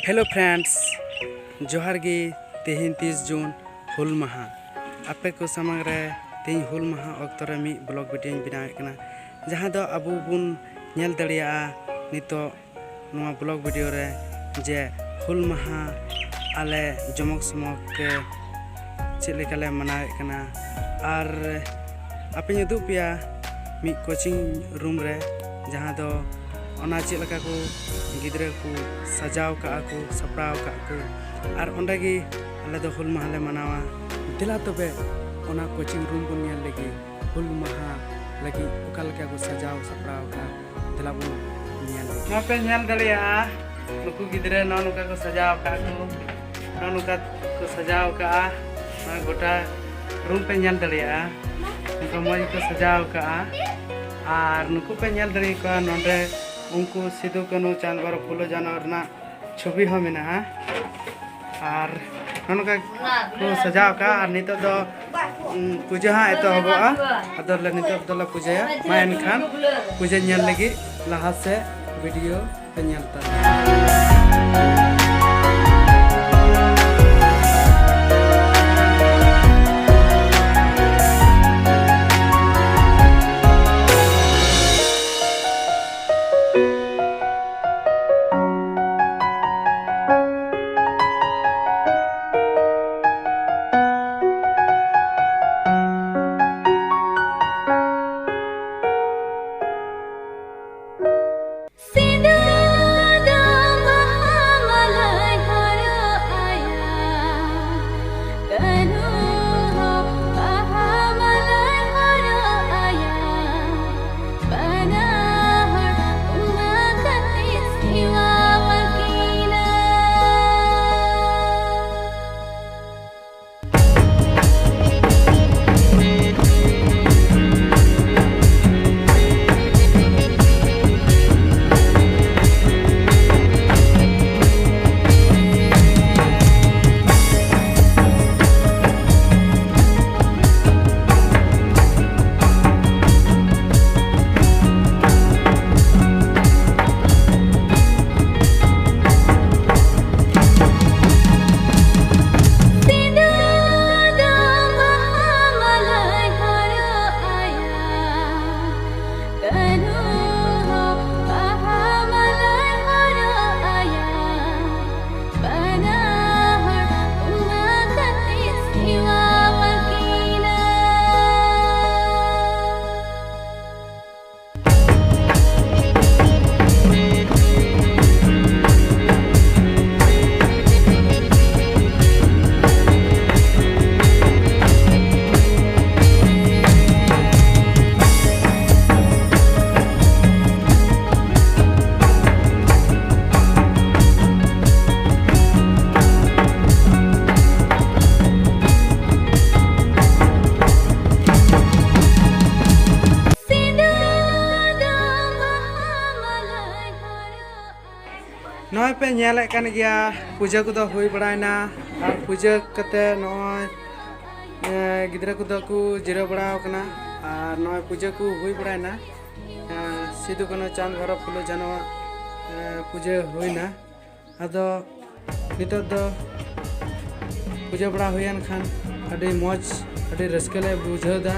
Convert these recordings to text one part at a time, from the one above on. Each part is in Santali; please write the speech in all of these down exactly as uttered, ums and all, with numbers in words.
Hello friends, ᱡᱚᱦᱟᱨ ᱜᱮ᱾ ᱛᱮᱦᱮᱧ ᱛᱤᱥ ᱡᱩᱱ, ᱦᱩᱞ ᱢᱟᱦᱟ᱾ ᱟᱯᱮ ᱠᱚ ᱥᱟᱢᱟᱝ ᱨᱮ ᱛᱮᱦᱮᱧ ᱦᱩᱞ ᱢᱟᱦᱟ ᱚᱠᱛᱚ ᱨᱮ ᱢᱤᱫ ᱵᱞᱚᱜ ᱵᱷᱤᱰᱤᱭᱳᱧ ᱵᱮᱱᱟᱣᱮᱫ ᱠᱟᱱᱟ, ᱡᱟᱦᱟᱸ ᱫᱚ ᱟᱵᱚ ᱵᱚᱱ ᱧᱮᱞ ᱫᱟᱲᱮᱭᱟᱜᱼᱟ ᱱᱤᱛᱚᱜ ᱱᱚᱣᱟ ᱵᱞᱚᱜ ᱵᱷᱤᱰᱤᱭᱳ ᱨᱮ, ᱡᱮ ᱦᱩᱞ ᱢᱟᱦᱟ ᱟᱞᱮ ᱡᱚᱢᱚᱠ ᱥᱚᱢᱚᱠ ᱛᱮ ᱪᱮᱫ ᱞᱮᱠᱟᱞᱮ ᱢᱟᱱᱟᱣᱮᱫ ᱠᱟᱱᱟ᱾ ᱟᱨ ᱟᱯᱮᱧ ᱩᱫᱩᱜ ᱯᱮᱭᱟ ᱢᱤᱫ ᱠᱳᱪᱤᱝ ᱨᱩᱢ ᱨᱮ, ᱡᱟᱦᱟᱸ ᱫᱚ ᱚᱱᱟ ᱪᱮᱫ ᱞᱮᱠᱟ ᱠᱚ ᱜᱤᱫᱽᱨᱟᱹ ᱠᱚ ᱥᱟᱡᱟᱣ ᱠᱟᱜᱼᱟ ᱠᱚ, ᱥᱟᱯᱲᱟᱣ ᱠᱟᱜᱼᱟ ᱠᱚ, ᱟᱨ ᱚᱸᱰᱮ ᱜᱮ ᱟᱞᱮ ᱫᱚ ᱦᱩᱞ ᱢᱟᱦᱟ ᱞᱮ ᱢᱟᱱᱟᱣᱟ᱾ ᱫᱮᱞᱟ ᱛᱚᱵᱮ ᱚᱱᱟ ᱠᱳᱪᱤᱝ ᱨᱩᱢ ᱵᱚᱱ ᱧᱮᱞ ᱞᱮᱜᱮ, ᱦᱩᱞ ᱢᱟᱦᱟ ᱞᱟᱹᱜᱤᱫ ᱚᱠᱟ ᱞᱮᱠᱟ ᱠᱚ ᱥᱟᱡᱟᱣ ᱥᱟᱯᱲᱟᱣ ᱠᱟᱜᱼᱟ᱾ ᱫᱮᱞᱟ ᱵᱚᱱ ᱧᱮᱞ ᱞᱮᱜᱮ᱾ ᱱᱚᱣᱟ ᱯᱮ ᱧᱮᱞ ᱫᱟᱲᱮᱭᱟᱜᱼᱟ, ᱱᱩᱠᱩ ᱜᱤᱫᱽᱨᱟᱹ ᱱᱚᱜᱼᱚ ᱱᱚᱝᱠᱟ ᱠᱚ ᱥᱟᱡᱟᱣ ᱠᱟᱜᱼᱟ ᱠᱚ, ᱱᱚᱜᱼᱚ ᱱᱚᱝᱠᱟ ᱠᱚ ᱥᱟᱡᱟᱣ ᱠᱟᱜᱼᱟ᱾ ᱱᱚᱣᱟ ᱜᱚᱴᱟ ᱨᱩᱢ ᱯᱮ ᱧᱮᱞ ᱫᱟᱲᱮᱭᱟᱜᱼᱟ, ᱱᱚᱝᱠᱟ ᱢᱚᱡᱽ ᱜᱮᱠᱚ ᱥᱟᱡᱟᱣ ᱠᱟᱜᱼᱟ᱾ ᱟᱨ ᱱᱩᱠᱩ ᱯᱮ ᱧᱮᱞ ᱫᱟᱲᱮᱭᱟᱠᱚᱣᱟ, ᱱᱚᱰᱮ ᱩᱱᱠᱩ ᱥᱤᱫᱩ, ᱠᱟᱹᱱᱦᱩ, ᱪᱟᱸᱫᱽ, ᱵᱷᱟᱭᱨᱚ, ᱯᱷᱩᱞᱳ, ᱡᱷᱟᱱᱳ ᱨᱮᱱᱟᱜ ᱪᱷᱚᱵᱤ ᱦᱚᱸ ᱢᱮᱱᱟᱜᱼᱟ᱾ ᱟᱨ ᱱᱚᱜᱼᱚ ᱱᱚᱝᱠᱟ ᱠᱚ ᱥᱟᱡᱟᱣ ᱠᱟᱜᱼᱟ᱾ ᱟᱨ ᱱᱤᱛᱚᱜ ᱫᱚ, ᱩᱸ, ᱯᱩᱡᱟᱹ ᱦᱟᱸᱜ ᱮᱛᱚᱦᱚᱵᱚᱜᱼᱟ᱾ ᱟᱫᱚ ᱞᱮ ᱱᱤᱛᱚᱜ ᱫᱚᱞᱮ ᱯᱩᱡᱟᱹᱭᱟ᱾ ᱢᱟ ᱮᱱᱠᱷᱟᱱ ᱯᱩᱡᱟᱹ ᱧᱮᱞ ᱞᱟᱹᱜᱤᱫ ᱞᱟᱦᱟ ᱥᱮᱫ ᱵᱷᱤᱰᱤᱭᱳ ᱯᱮ ᱧᱮᱞ ᱛᱟᱞᱮᱭᱟ᱾ ᱱᱚᱜᱼᱚᱭ ᱯᱮ ᱧᱮᱞᱮᱫ ᱠᱟᱱ ᱜᱮᱭᱟ, ᱯᱩᱡᱟᱹ ᱠᱚᱫᱚ ᱦᱩᱭ ᱵᱟᱲᱟᱭᱮᱱᱟ᱾ ᱟᱨ ᱯᱩᱡᱟᱹ ᱠᱟᱛᱮ ᱱᱚᱜᱼᱚᱭ, ᱮ, ᱜᱤᱫᱽᱨᱟᱹ ᱠᱚᱫᱚ ᱠᱚ ᱡᱤᱨᱟᱹᱣ ᱵᱟᱲᱟ ᱟᱠᱟᱱᱟ᱾ ᱟᱨ ᱱᱚᱜᱼᱚᱭ ᱯᱩᱡᱟᱹ ᱠᱚ ᱦᱩᱭ ᱵᱟᱲᱟᱭᱮᱱᱟ᱾ ᱮ, ᱥᱤᱫᱩ ᱠᱟᱹᱱᱦᱩ ᱪᱟᱸᱫᱽ ᱵᱷᱟᱭᱨᱚᱵ ᱯᱷᱩᱞᱳ ᱡᱷᱟᱱᱚᱣᱟᱜ, ᱮ, ᱯᱩᱡᱟᱹ ᱦᱩᱭᱱᱟ᱾ ᱟᱫᱚ ᱱᱤᱛᱚᱜ ᱫᱚ ᱯᱩᱡᱟᱹ ᱵᱟᱲᱟ ᱦᱩᱭᱮᱱ ᱠᱷᱟᱱ ᱟᱹᱰᱤ ᱢᱚᱡᱽ, ᱟᱹᱰᱤ ᱨᱟᱹᱥᱠᱟᱹ ᱞᱮ ᱵᱩᱡᱷᱟᱹᱣ ᱮᱫᱟ,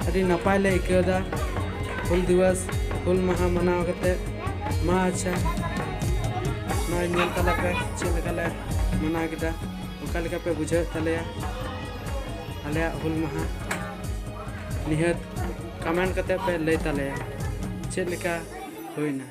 ᱟᱹᱰᱤ ᱱᱟᱯᱟᱭ ᱞᱮ ᱟᱹᱭᱠᱟᱹᱣ ᱮᱫᱟ᱾ ᱦᱩᱞ ᱫᱤᱵᱚᱥ, ᱦᱩᱞ ᱢᱟᱦᱟ ᱢᱟᱱᱟᱣ ᱠᱟᱛᱮ᱾ ᱢᱟ ᱟᱪᱪᱷᱟ, ᱱᱚᱜᱼᱚᱭ ᱧᱮᱞ ᱛᱟᱞᱮ ᱯᱮ ᱪᱮᱫ ᱞᱮᱠᱟ ᱞᱮ ᱢᱟᱱᱟᱣ ᱠᱮᱫᱟ, ᱚᱠᱟ ᱞᱮᱠᱟ ᱯᱮ ᱵᱩᱡᱷᱟᱹᱣᱮᱫ ᱛᱟᱞᱮᱭᱟ ᱟᱞᱮᱭᱟᱜ ᱦᱩᱞ ᱢᱟᱦᱟ᱾ ᱱᱤᱦᱟᱹᱛ ᱠᱚᱢᱮᱱᱴ ᱠᱟᱛᱮ ᱯᱮ ᱞᱟᱹᱭ ᱛᱟᱞᱮᱭᱟ ᱪᱮᱫ ᱞᱮᱠᱟ ᱦᱩᱭᱱᱟ᱾